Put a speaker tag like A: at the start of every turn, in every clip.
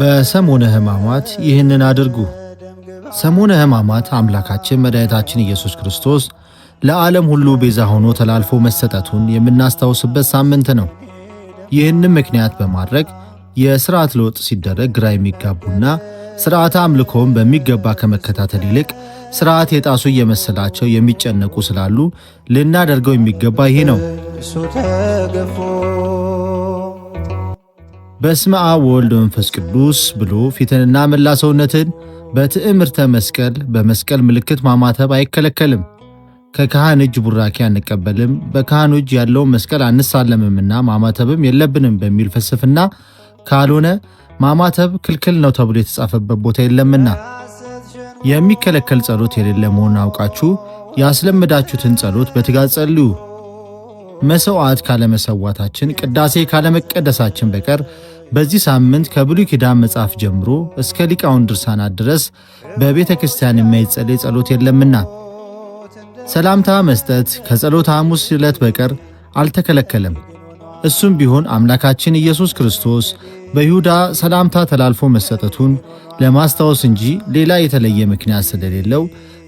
A: በሰሙነ ሕማማት ይህንን አድርጉ። ሰሙነ ሕማማት አምላካችን መድኃኒታችን ኢየሱስ ክርስቶስ ለዓለም ሁሉ ቤዛ ሆኖ ተላልፎ መሰጠቱን የምናስታውስበት ሳምንት ነው። ይህንም ምክንያት በማድረግ የሥርዓት ለውጥ ሲደረግ ግራ የሚጋቡና ሥርዓተ አምልኮውን በሚገባ ከመከታተል ይልቅ ሥርዓት የጣሱ እየመሰላቸው የሚጨነቁ ስላሉ ልናደርገው የሚገባ ይህ ነው።
B: እሱ ተገፎ
A: በስመ አብ ወወልድ ወመንፈስ ቅዱስ ብሎ ፊትንና መላ ሰውነትን በትዕምርተ መስቀል በመስቀል ምልክት ማማተብ አይከለከልም። ከካህን እጅ ቡራኬ አንቀበልም፣ በካህኑ እጅ ያለውን መስቀል አንሳለምምና ማማተብም የለብንም በሚል ፍልስፍና ካልሆነ ማማተብ ክልክል ነው ተብሎ የተጻፈበት ቦታ የለምና የሚከለከል ጸሎት የሌለ መሆኑን አውቃችሁ ያስለመዳችሁትን ጸሎት በትጋት ጸልዩ። መሥዋዕት ካለመሰዋታችን ቅዳሴ ካለመቀደሳችን በቀር በዚህ ሳምንት ከብሉይ ኪዳን መጽሐፍ ጀምሮ እስከ ሊቃውንት ድርሳናት ድረስ በቤተ ክርስቲያን የማይጸለይ ጸሎት የለምና ሰላምታ መስጠት ከጸሎተ ሐሙስ ዕለት በቀር አልተከለከለም። እሱም ቢሆን አምላካችን ኢየሱስ ክርስቶስ በይሁዳ ሰላምታ ተላልፎ መሰጠቱን ለማስታወስ እንጂ ሌላ የተለየ ምክንያት ስለሌለው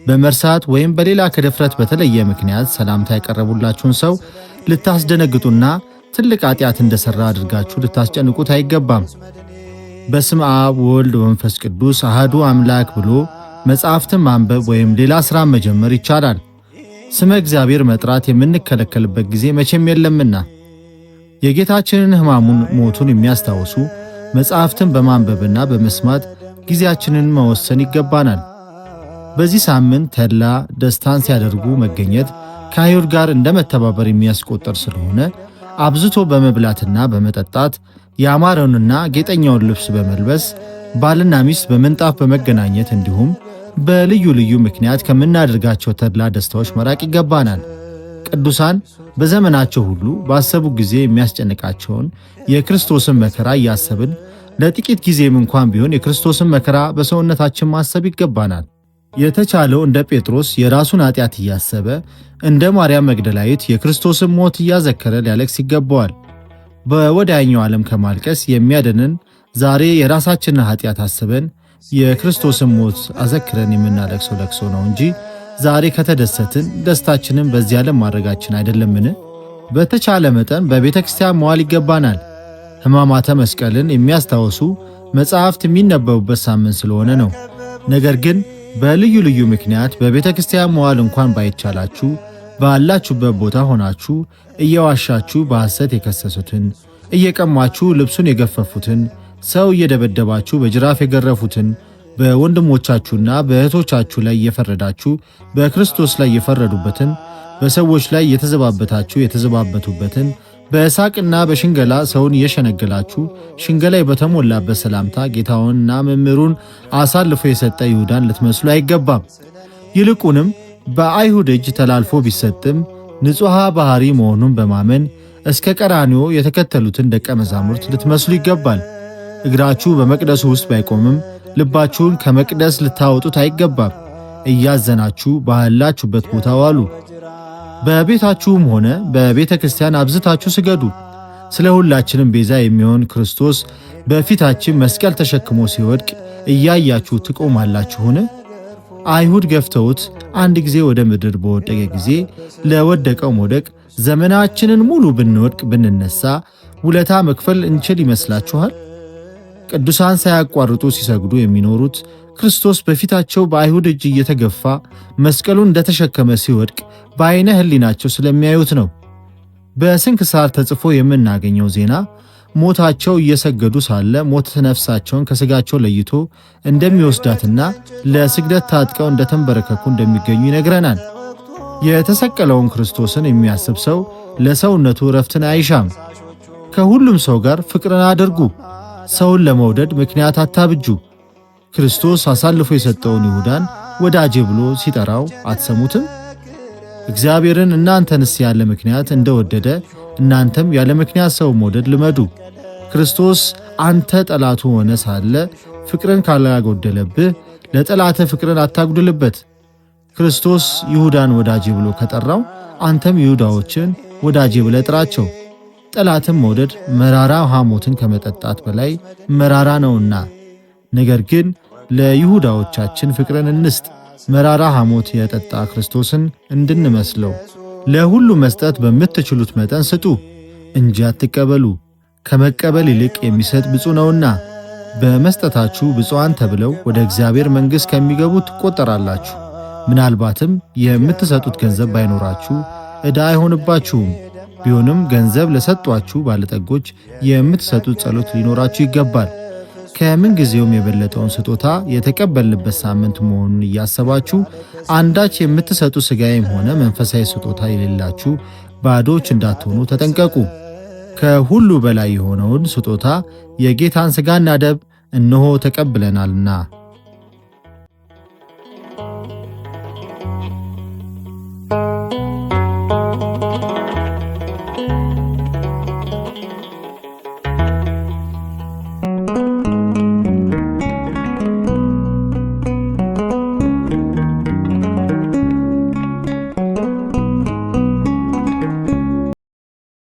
A: በመርሳት ወይም በሌላ ከድፍረት በተለየ ምክንያት ሰላምታ ያቀረቡላችሁን ሰው ልታስደነግጡና ትልቅ ኃጢአት እንደሠራ አድርጋችሁ ልታስጨንቁት አይገባም። በስመ አብ ወወልድ ወመንፈስ ቅዱስ አሐዱ አምላክ ብሎ መጽሐፍትን ማንበብ ወይም ሌላ ሥራ መጀመር ይቻላል። ስመ እግዚአብሔር መጥራት የምንከለከልበት ጊዜ መቼም የለምና የጌታችንን ሕማሙን ሞቱን የሚያስታውሱ መጽሐፍትን በማንበብና በመስማት ጊዜያችንን መወሰን ይገባናል። በዚህ ሳምንት ተድላ ደስታን ሲያደርጉ መገኘት ከአይሁድ ጋር እንደ መተባበር የሚያስቆጠር ስለሆነ አብዝቶ በመብላትና በመጠጣት ያማረውንና ጌጠኛውን ልብስ በመልበስ ባልና ሚስት በምንጣፍ በመገናኘት እንዲሁም በልዩ ልዩ ምክንያት ከምናደርጋቸው ተድላ ደስታዎች መራቅ ይገባናል። ቅዱሳን በዘመናቸው ሁሉ ባሰቡ ጊዜ የሚያስጨንቃቸውን የክርስቶስን መከራ እያሰብን ለጥቂት ጊዜም እንኳን ቢሆን የክርስቶስን መከራ በሰውነታችን ማሰብ ይገባናል። የተቻለው እንደ ጴጥሮስ የራሱን ኃጢአት እያሰበ እንደ ማርያም መግደላዊት የክርስቶስን ሞት እያዘከረ ሊያለቅስ ይገባዋል። በወዲያኛው ዓለም ከማልቀስ የሚያድንን ዛሬ የራሳችንን ኃጢአት አስበን የክርስቶስን ሞት አዘክረን የምናለቅሰው ለቅሶ ነው እንጂ ዛሬ ከተደሰትን ደስታችንን በዚህ ዓለም ማድረጋችን አይደለምን? በተቻለ መጠን በቤተ ክርስቲያን መዋል ይገባናል። ሕማማተ መስቀልን የሚያስታውሱ መጽሐፍት የሚነበቡበት ሳምንት ስለሆነ ነው። ነገር ግን በልዩ ልዩ ምክንያት በቤተ ክርስቲያን መዋል እንኳን ባይቻላችሁ ባላችሁበት ቦታ ሆናችሁ እየዋሻችሁ በሐሰት የከሰሱትን፣ እየቀማችሁ ልብሱን የገፈፉትን፣ ሰው እየደበደባችሁ በጅራፍ የገረፉትን፣ በወንድሞቻችሁና በእህቶቻችሁ ላይ እየፈረዳችሁ በክርስቶስ ላይ የፈረዱበትን፣ በሰዎች ላይ የተዘባበታችሁ የተዘባበቱበትን፣ በሳቅና በሽንገላ ሰውን እየሸነገላችሁ ሽንገላ በተሞላበት ሰላምታ ጌታውንና መምህሩን አሳልፎ የሰጠ ይሁዳን ልትመስሉ አይገባም። ይልቁንም በአይሁድ እጅ ተላልፎ ቢሰጥም ንጹሐ ባሕሪ መሆኑን በማመን እስከ ቀራንዮ የተከተሉትን ደቀ መዛሙርት ልትመስሉ ይገባል። እግራችሁ በመቅደሱ ውስጥ ባይቆምም ልባችሁን ከመቅደስ ልታወጡት አይገባም። እያዘናችሁ ባላችሁበት ቦታ ዋሉ። በቤታችሁም ሆነ በቤተ ክርስቲያን አብዝታችሁ ስገዱ። ስለ ሁላችንም ቤዛ የሚሆን ክርስቶስ በፊታችን መስቀል ተሸክሞ ሲወድቅ እያያችሁ ትቆማላችሁን? አይሁድ ገፍተውት አንድ ጊዜ ወደ ምድር በወደቀ ጊዜ ለወደቀው መውደቅ ዘመናችንን ሙሉ ብንወድቅ ብንነሳ ውለታ መክፈል እንችል ይመስላችኋል? ቅዱሳን ሳያቋርጡ ሲሰግዱ የሚኖሩት ክርስቶስ በፊታቸው በአይሁድ እጅ እየተገፋ መስቀሉን እንደተሸከመ ሲወድቅ በዓይነ ሕሊናቸው ስለሚያዩት ነው። በስንክሳር ተጽፎ የምናገኘው ዜና ሞታቸው እየሰገዱ ሳለ ሞት ነፍሳቸውን ከሥጋቸው ለይቶ እንደሚወስዳትና ለስግደት ታጥቀው እንደተንበረከኩ እንደሚገኙ ይነግረናል። የተሰቀለውን ክርስቶስን የሚያስብ ሰው ለሰውነቱ እረፍትን አይሻም። ከሁሉም ሰው ጋር ፍቅርን አድርጉ። ሰውን ለመውደድ ምክንያት አታብጁ። ክርስቶስ አሳልፎ የሰጠውን ይሁዳን ወዳጄ ብሎ ሲጠራው አትሰሙትም? እግዚአብሔርን እናንተንስ ያለ ምክንያት እንደወደደ እናንተም ያለ ምክንያት ሰው መውደድ ልመዱ። ክርስቶስ አንተ ጠላቱ ሆነ ሳለ ፍቅርን ካላጎደለብህ ለጠላትህ ፍቅርን አታጉድልበት። ክርስቶስ ይሁዳን ወዳጄ ብሎ ከጠራው አንተም ይሁዳዎችን ወዳጄ ብለህ ጥራቸው። ጠላትን መውደድ መራራ ሐሞትን ከመጠጣት በላይ መራራ ነውና። ነገር ግን ለይሁዳዎቻችን ፍቅርን እንስጥ፣ መራራ ሐሞት የጠጣ ክርስቶስን እንድንመስለው። ለሁሉ መስጠት በምትችሉት መጠን ስጡ እንጂ አትቀበሉ። ከመቀበል ይልቅ የሚሰጥ ብፁዕ ነውና። በመስጠታችሁ ብፁዓን ተብለው ወደ እግዚአብሔር መንግሥት ከሚገቡ ትቆጠራላችሁ። ምናልባትም የምትሰጡት ገንዘብ ባይኖራችሁ ዕዳ አይሆንባችሁም። ቢሆንም ገንዘብ ለሰጧችሁ ባለጠጎች የምትሰጡት ጸሎት ሊኖራችሁ ይገባል። ከምን ጊዜውም የበለጠውን ስጦታ የተቀበልንበት ሳምንት መሆኑን እያሰባችሁ አንዳች የምትሰጡ ሥጋዊም ሆነ መንፈሳዊ ስጦታ የሌላችሁ ባዶች እንዳትሆኑ ተጠንቀቁ። ከሁሉ በላይ የሆነውን ስጦታ የጌታን ሥጋና ደም እነሆ ተቀብለናልና።